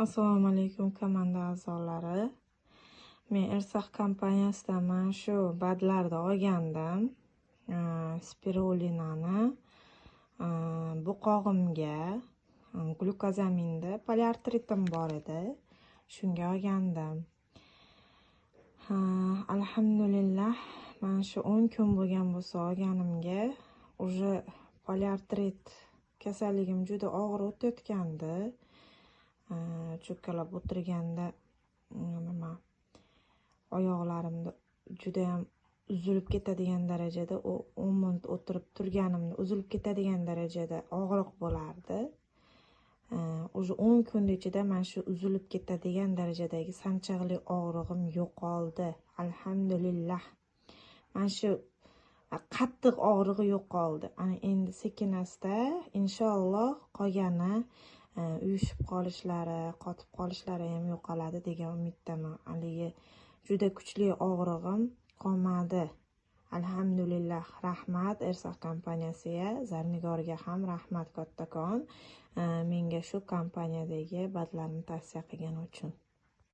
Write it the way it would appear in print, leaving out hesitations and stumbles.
Assalomu alaykum, komanda a'zolari. Men Ersax kompaniyasidan mana shu БАД larni olgandim. Spirulinani bo'qog'imga, glyukozaminda poliartritim bor edi. Shunga olgandim. Ha, alhamdulillah, mana shu 10 kun bo'lgan bo'lsa olganimga, уже poliartrit kasalligim juda og'ir o'tayotgandi. Cho'kkalab o'tirganda nima, oyoqlarimda judayam uzilib ketadigan darajada, 10 minut o'tirib turganimda uzilib ketadigan darajada og'riq bo'lardi. Уже 10 kunni ichida mana shu uzilib ketadigan darajadagi sanchiqli og'rig'im yo'qoldi. Alhamdulillah. Mana shu qattiq og'rig'i yo'qoldi. Ana endi sekin asta, inshaalloh, qolgani uyushib qolishlari, qotib qolishlari ham yo'qoladi degan umiddaman. Haligi juda kuchli og'rig'im qolmadi. Alhamdulillah, rahmat Ersax kompaniyasiga, Zarnigorga ham rahmat kattakon. Menga shu kompaniyadagi БАД larni tavsiya qilgani uchun.